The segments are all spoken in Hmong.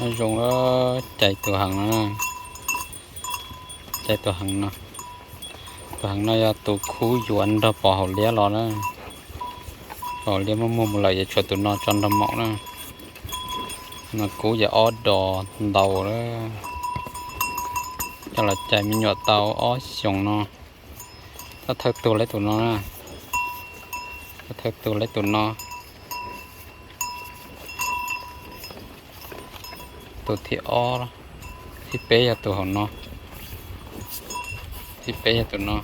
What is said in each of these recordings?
Nyob zoo, cais tus heev no, cais tus heev no. Tus heev no yog tus khub yuav nrog pov hauv liab los na. Pov hauv liab muab muag mus lawm ces tshuav tus no tso nrog maum na. No kub ces ob dos ntau lawm. Coj los cais me nyuam tau ob xyoos no. Thawj thawj tug lawv tus no na. Thawj thawj tug lawv tus no. Tus thib ob, thib peb yog tus hauv no. Thib peb yog tus no.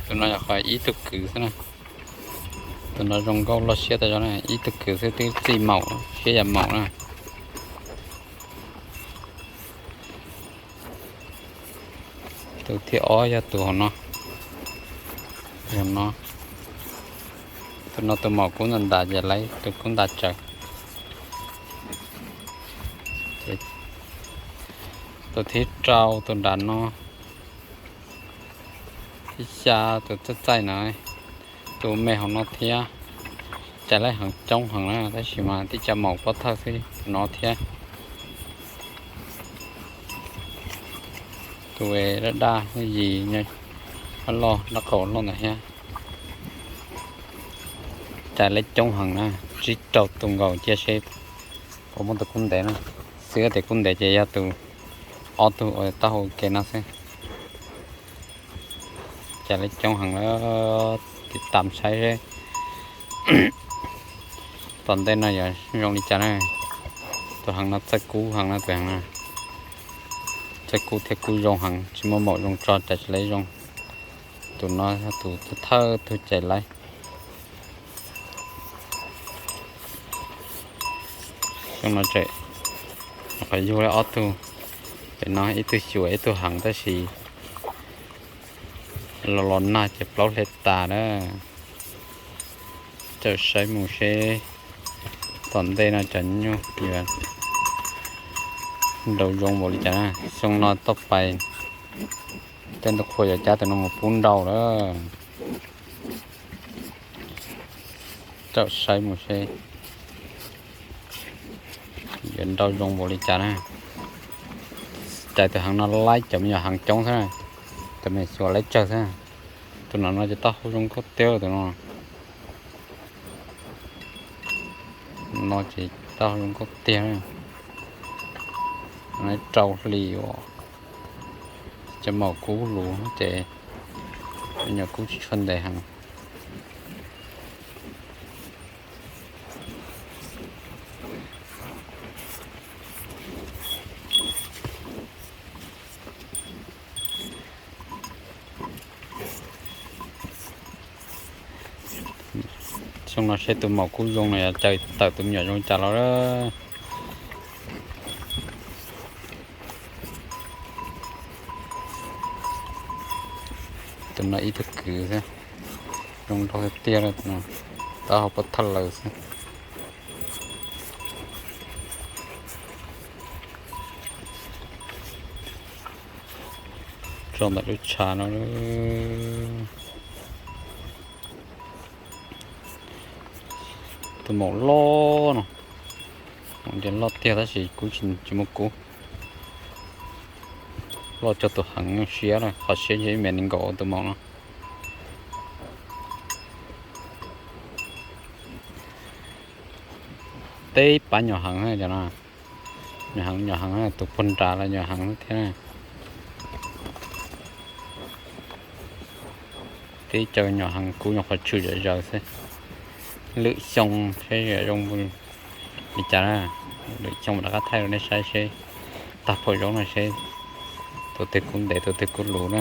Tus no yog qhov ib tug kwv xwb na. Tus no zoo nkauj loj siab tas zog na, ib tug kwv xwb twb txij maum siab yam maum na. Tus thib ob yog tus hauv no. Tus no, tus no tus maum kub ntas ntas ces lawv tus kub ntas tsawv. Tus thib rau tus nram no. Thib xya tus txaij txaij na. Tus me hauv no thiab. Cais lawv heev coob heev na, tab sis mas tib co maum pob thawj xwb no thiab. Tus daj daj yim, dab loj dab qau loj ntawd thiab. Cais lawv coob heev na, tsib rau tus nkaus cia seb puas muaj tus kub ntev na. Xwb tias kub ntev ces yog tus ob tug uas taub hau ke no xwb. Cais lawv coob heev lawm, tiv tam saib seb tom ntej no yuav zoo li cas na. Tus heev no txawj kub heev na, tus heev no txawj kub thiab kub zoo heev, tsis muaj maum zoo tso, cais tsis lawv zoo. Tus no yog tus thawj tug cais lawv. Xyoo no tseem qhov yug lawm ob tug, pem no ib tug xyuas ib tug heev tab sis los los nag ces plaub hle tas na. Txawm saib mus seb tom ntej no cov nyuj yuav nrau zoo npaum li cas na. Xyoo no toj pais tej ntu qhua yuav cab tus no mus pub nrau lawm. Txawm saib mus seb yuav nrau zoo npaum li cas na. Cais tus heev no laib cov me nyuam heev coob xwb na, cov me nyuam xyuas laib tsawg xwb. Tus no no ces taub hau zoo nkauj tiag tus no. No ces taub hau zoo nkauj tiag. Rau hli uas cov maum kub luv ces me nyuam kub tsis tshua ntev heev. Xyoo no seb tus maum kub zoo no yuav cais tawm tus me nyuam zoo cas los. Tus no ib tug kwv xwb, zoo nraug tiag tiag, taub hau pob thawj lawm xwb. Tso ntawm lub tshav no. Tus maum loj no, maum ntias loj tiag tab sis kub tsis muaj kub. Loj cuag tus heev siab na, qhov siab ntshe ib mev nees nkaum tus maum no. Teb pab nyuam heev cov no, nyuam heev, nyuam heev, tus puag nrad los nyuam heev thiab. Teb cov nyuam heev kub nyuam qhuav tshwm zom zaws xwb. Lwm xyoo seb zoo li cas na, lwm xyoo mam rov qab thaij rau nej saib seb tag phaum zaub no seb tus twg kub ntev tus twg kub luv na.